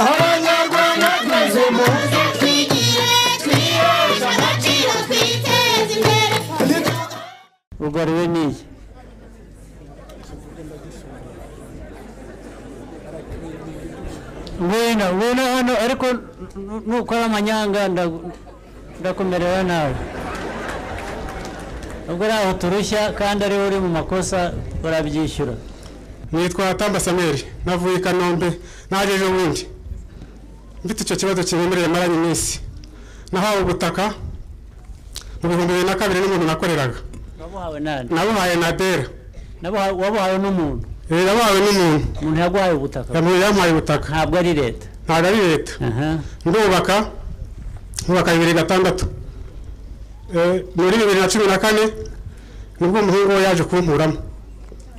Abanyarwanda twese muze twigire, twiheshe agaciro, twiteze imbere. Ugariwe n'iyi ngwino ngwino hano, ariko nukora amanyanga ndakumerera nawe. Ubwo naho turushya kandi ari uri mu makosa urabyishyura. Nitwa Tamba Samuel, navuye i Kanombe, naje ejo bundi mfite icyo kibazo kiremereye maranye iminsi. Nahawe ubutaka mu 2002 n'umuntu nakoreraga. Wabuhawe nande? Nabuhaye Nadera. Wabuhawe n'umuntu? Nabuhawe n'umuntu. Umuntu yaguhaye ubutaka? Yamuhaye ubutaka. Ntabwo ari leta? Ntabwo ari leta. Ndubaka, nkubaka 2006. Muri 2014 nibwo umuhungu we yaje kunkuramo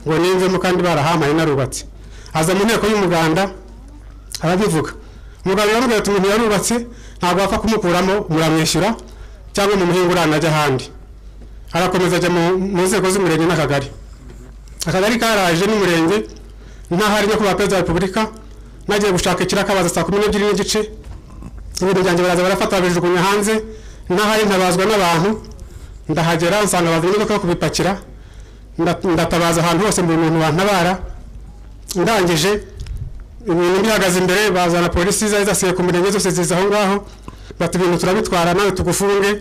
ngo nimvemo, kandi barahampaye narubatse. Aza mu nteko y'umuganda arabivuga. Umuganda yaramubwira ati umuntu yarubatse ntabwo wapfa kumukuramo, muramwishyura cyangwa mu muhinga uranajya ahandi. Arakomeza ajya mu nzego z'umurenge n'akagari. Akagari karaje n'umurenge, ntahari nyakubahwa Perezida wa Repubulika, nagiye gushaka ikiraka baza saa 12:30, ibintu byanjye baraza barafata babijugunya hanze, ntahari ntabazwa n'abantu. Ndahagera nsanga bazanye imodoka yo kubipakira, ndatabaza ahantu hose mbura umuntu wantabara. Ndangije ibintu bihagaze imbere, bazana polisi zari zasigaye ku murenge zose ziza aho ngaho, bati ibintu turabitwara nawe tugufunge.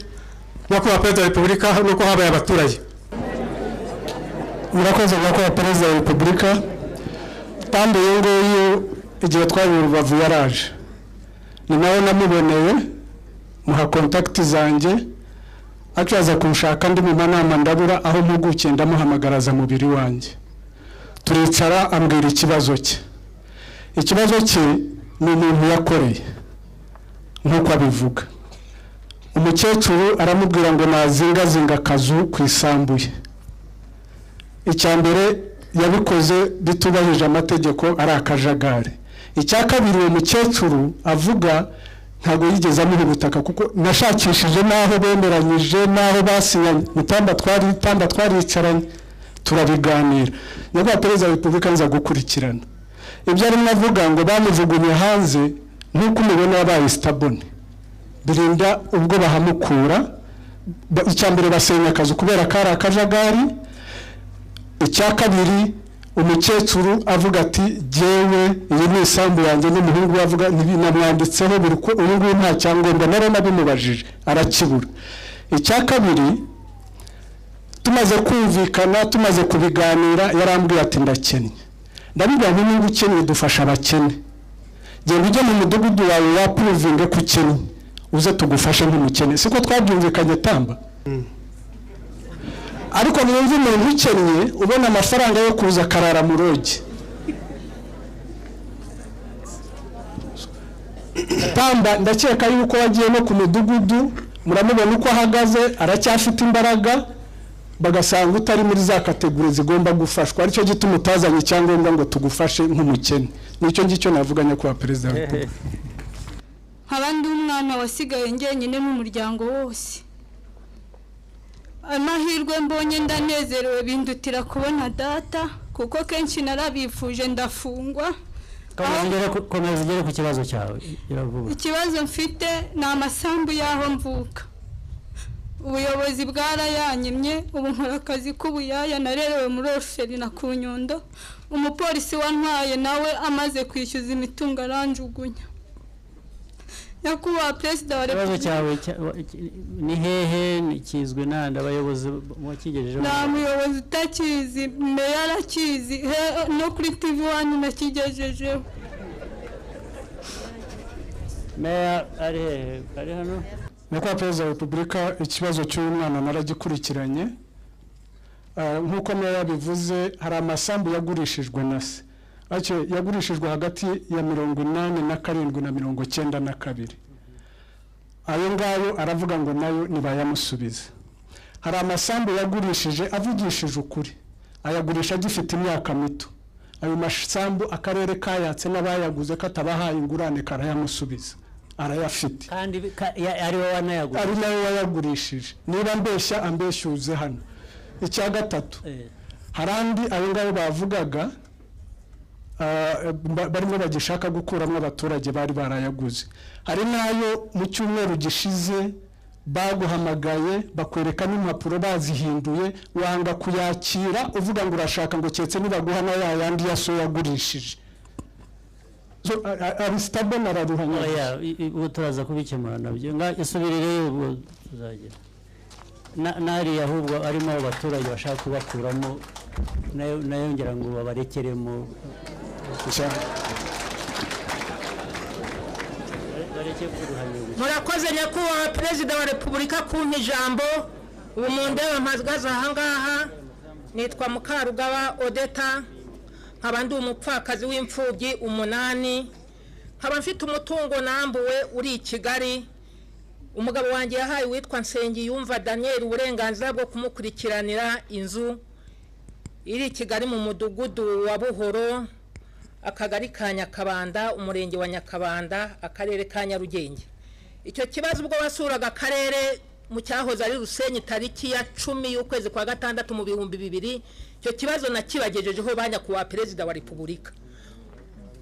Nyakubahwa Perezida wa Repubulika, nuko habaye abaturage. Murakoze nyakubahwa Perezida wa Repubulika. Tamba uyu nguyu igihe twari mu Rubavu yaraje, ni nawe namuboneye muha kontakiti zanjye, acaza kunshaka ndi mu manama ndabura aho mpugukiye, ndamuhamagaraza mubiri wanjye, turicara ambwira ikibazo cye. Ikibazo cye ni umuntu yakoreye nk'uko abivuga. Umukecuru aramubwira ngo nazingazinga akazu ku isambu ye. Icya mbere yabikoze bitubahirije amategeko, ari akajagari. Icya kabiri uwo mukecuru avuga ntabwo yigeze amuha ubutaka, kuko nashakishije n'aho bemeranyije n'aho basinyanye. Mutamba twaricaranye turabiganira. Nyakubahwa Perezida wa Repubulika nza gukurikirana ibyo arimo avuga ngo bamujugunye hanze, nk'uko umubona yabaye sitabone, birinda ubwo bahamukura. Icya mbere basenya akazu kubera kari akajagari. Icya kabiri umukecuru avuga ati jyewe iyi ni isambu yanjye n'umuhungu we avuga namwanditseho buri ko uyu nguyu nta cyangombwa, nari nabimubajije arakibura. Icya kabiri tumaze kumvikana, tumaze kubiganira, yarambwiye ati ndakennye. Ndabibwira nti niba ukennye dufasha abakene, genda ujye mu mudugudu wawe wapuruvinge ko ukennye, uze tugufashe nk'umukene. Siko twabyumvikanye Tamba? Ariko mwumve umuntu ukennye ubona amafaranga yo kuza akarara mu rogi. Tamba ndakeka yuko wagiye no ku mudugudu, muramubona uko ahagaze, aracyafite imbaraga, bagasanga utari muri za kategori zigomba gufashwa, aricyo gituma utazanye icyangombwa ngo tugufashe nk'umukene. Nicyo ngicyo navuga nyakubahwa Perezida wa Repubulika. Nkaba ndi umwana wasigaye njyenyine n'umuryango wose. Amahirwe mbonye ndanezerewe, bindutira kubona data, kuko kenshi narabifuje ndafungwa. Komeza ugere ku kibazo cyawe. Ikibazo mfite ni amasambu y'aho mvuka. Ubuyobozi bwarayanyimye, ubu nkora akazi k'ubuyaya, narerewe muri oruferi na ku Nyundo. Umupolisi wantwaye nawe amaze kwishyuza imitungo aranjugunya. Nyakubahwa Perezida wa Repubulika, ikibazo cyawe ni hehe, kizwi nande, abayobozi mwakigejejeho? Nta muyobozi utakizi, meya arakizi, no kuri TV 1 nakigejejeho. Meya ari hehe? Ari hano? Nyakubahwa Perezida wa Repubulika, ikibazo cy'uyu mwana naragikurikiranye. Nk'uko meya yabivuze, hari amasambu yagurishijwe na se. Yagurishijwe hagati ya 87 na 92. Ayo ngayo aravuga ngo nayo nibayamusubiza. Hari amasambu yagurishije avugishije ukuri, ayagurisha agifite imyaka mito. Ayo masambu akarere kayatse n'abayaguze katabahaye ingurane karayamusubiza, arayafite. Kandi ari wowe wanayagurishije? Ari nawe wayagurishije. Niba mbeshya ambeshyuze hano. Icya gatatu, hari andi ayo ngayo bavugaga barimo bagishaka gukuramo abaturage bari barayaguze. Hari n'ayo mu cyumweru gishize baguhamagaye bakwereka n'impapuro bazihinduye, wanga kuyakira uvuga ngo urashaka ngo keretse nibaguha na ya yandi ya so yagurishije. Ari stable, araruhanya. Oya, ubu turaza kubikemura nabyo. Isubirireyo, ubwo tuzagera n'ariya ahubwo arimo abo baturage bashaka kubakuramo, nayo ngira ngo babarekeremo, bareke kuruhanya gusa. Murakoze nyakubahwa Perezida wa Repubulika kumpa ijambo. Ubu mu ndeba mpagaze ahangaha nitwa Mukarugaba Odeta, nkaba ndi umupfakazi w'imfubyi 8, nkaba mfite umutungo nambuwe uri i Kigali. Umugabo wanjye yahaye uwitwa Nsengiyumva Daniel uburenganzira bwo kumukurikiranira inzu iri i Kigali mu mudugudu wa Buhoro, akagari ka Nyakabanda, umurenge wa Nyakabanda, akarere ka Nyarugenge. Icyo kibazo ubwo wasuraga akarere mu cyahoze ari Rusenyi tariki ya 10 y'ukwezi kwa gatandatu mu 2000, icyo kibazo nakibagejejeho ba nyakubahwa Perezida wa Repubulika.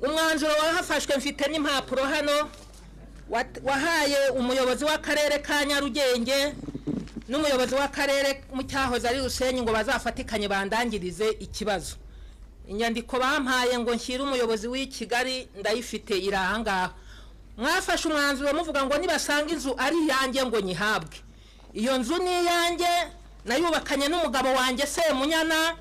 Umwanzuro wahafashwe mfite n'impapuro hano, wahaye umuyobozi w'akarere ka Nyarugenge n'umuyobozi w'akarere mu cyahoze ari Rusenyi ngo bazafatikanye bandangirize ikibazo. Inyandiko bampaye ngo nshyire umuyobozi w'i Kigali ndayifite, iri ahangaha. Mwafashe umwanzuro muvuga ngo nibasanga inzu ari iyanjye ngo nyihabwe. Iyo nzu ni iyanjye, nayubakanye n'umugabo wanjye Semunyana.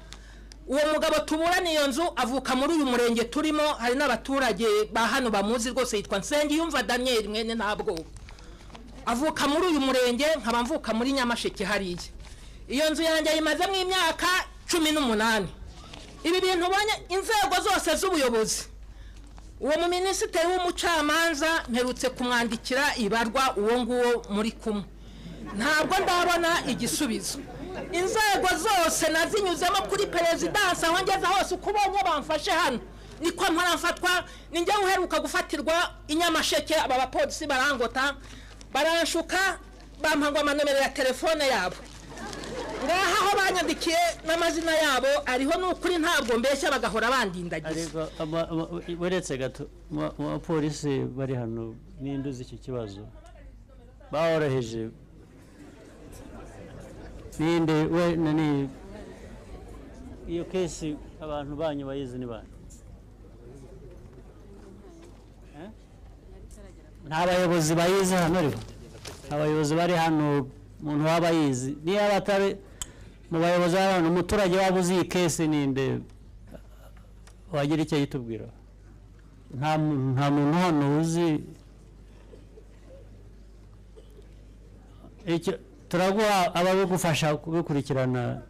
Uwo mugabo tuburana iyo nzu avuka muri uyu murenge turimo, hari n'abaturage ba hano bamuzi rwose, yitwa Nsengiyumva Daniel mwene Ntabwoba, avuka muri uyu murenge, nkaba mvuka muri Nyamasheke hariya. Iyo nzu yanjye ayimazemo imyaka 18. Ibi bintu ubonye, inzego zose z'ubuyobozi, uwo muminisitiri w'umucamanza mperutse kumwandikira ibarwa, uwo nguwo muri kumwe, ntabwo ndabona igisubizo. Inzego zose nazinyuzemo, kuri perezidansi, aho ngeze hose uko ubonye bamfashe hano niko mpora. Ninjye uheruka gufatirwa i Nyamasheke, aba bapolisi barangota, baranshuka, bampa ngo amanomero ya telefone yabo. Ngaha aho banyandikiye n'amazina yabo ariho, ni ukuri ntabwo mbeshya, bagahora bandindagiza. Ariko uretse gato, mu bapolisi bari hano ninde uzi iki kibazo baworoheje? Ninde we nani iyo case abantu banyu bayizi ni bande? Eh? Nta bayobozi bayizi hano? Ariko abayobozi bari hano, umuntu waba yizi, niba batari mu bayobozi bari hano, umuturage waba uzi iyi case ninde wagira icyo yitubwira? Nta muntu hano uzi icyo? Turaguha ababigufasha kubikurikirana.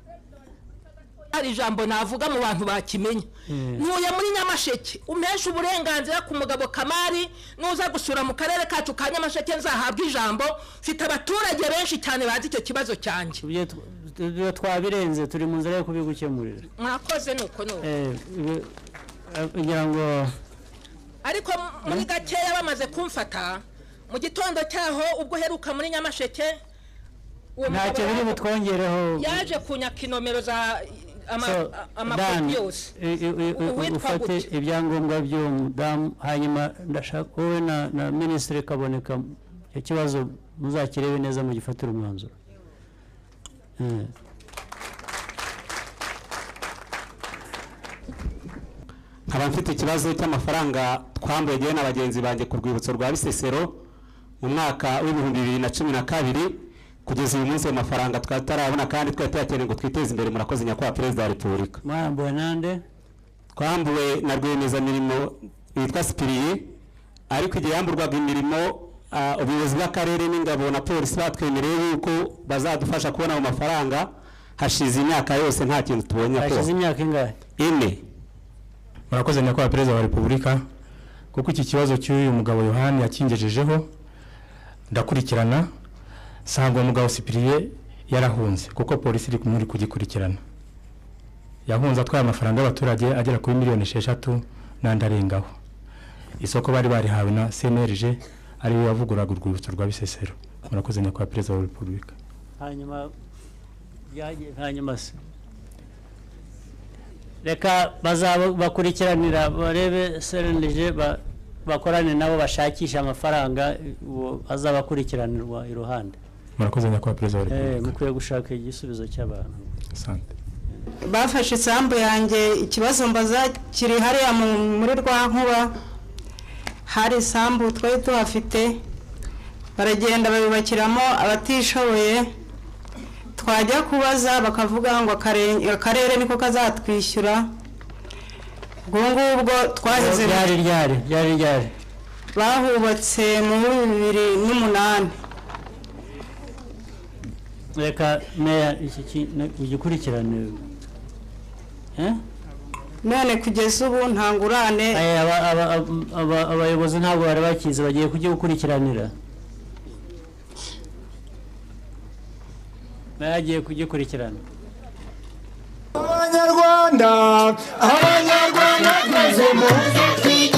Hari ijambo navuga mu bantu bakimenya. Ntuye muri Nyamasheke, umpesha uburenganzira ku mugabo Kamari, nuza gusura mu karere kacu ka Nyamasheke nzahabwa ijambo. Mfite abaturage benshi cyane bazi icyo kibazo cyanjye. Ibyo twabirenze, turi mu nzira yo kubigukemurira. Mwakoze, nuko nuko. Kugira ngo Ariko muri gakeya bamaze kumfata mu gitondo cyaho ubwo uheruka muri Nyamasheke, uwo mugabo Ntacyo biri butwongereho. yaje kunyaka inomero za So, amakopi Dan, yose. Uwitwa ufate gutya. ibyangombwa by'uwo mudamu, hanyuma ndashaka wowe na Minisitiri Kaboneka icyo kibazo muzakirebe neza mugifatire umwanzuro. Nkaba mfite ikibazo cy'amafaranga twambuye jyewe na bagenzi banjye ku rwibutso rwa Bisesero mu mwaka w'2012. Kugeza uyu munsi ayo mafaranga twari tutarabona kandi twari tuyakeneye ngo twiteze imbere. Murakoze nyakubahwa Perezida wa Repubulika. Mwambuwe nande? Twambuwe na rwiyemezamirimo witwa Sipiriye, ariko igihe yamburwaga imirimo, ubuyobozi bw'akarere n'ingabo na polisi batwemereye yuko bazadufasha kubona ayo mafaranga. Hashize imyaka yose nta kintu tubonye. Hashize imyaka ingahe? 4. Murakoze nyakubahwa Perezida wa Repubulika, kuko iki kibazo cy'uyu mugabo Yohani yakingejejeho ndakurikirana, nsanga uwo mugabo Sipiriye yarahunze, kuko polisi iri muri kugikurikirana. Yahunze atwaye amafaranga y'abaturage agera kuri miliyoni 6 n'andi arengaho. Isoko bari barihawe na CNLG, ariwe wavuguraga urwibutso rwa Bisesero. Murakoze nyakubahwa Perezida wa Repubulika. Hanyuma byagiye, hanyuma se? Reka bazaba bakurikiranira, barebe CNLG, bakorane nabo bashakisha amafaranga, uwo azabakurikiranirwa iruhande. Murakoze, nyakubahwa Perezida wa Repubulika. Mukwiye gushaka igisubizo cy'abantu. Asante. Bafashe isambu yanjye. Ikibazo mbaza kiri hariya muri Rwankuba, hari isambu twari tuhafite, baragenda babibakiramo abatishoboye. Twajya kubaza bakavuga ngo akarere niko kazatwishyura. Ubwo ngubwo twaheze. Byari ryari? Byari ryari? Bahubatse muri 2008. Reka meya iki ugikurikirane. Eh? None kugeza ubu nta ngurane. Abayobozi ntabwo bari bakizi, bagiye kugikurikiranira. Meya agiye kugikurikirana. Abanyarwanda, Abanyarwanda twese muze.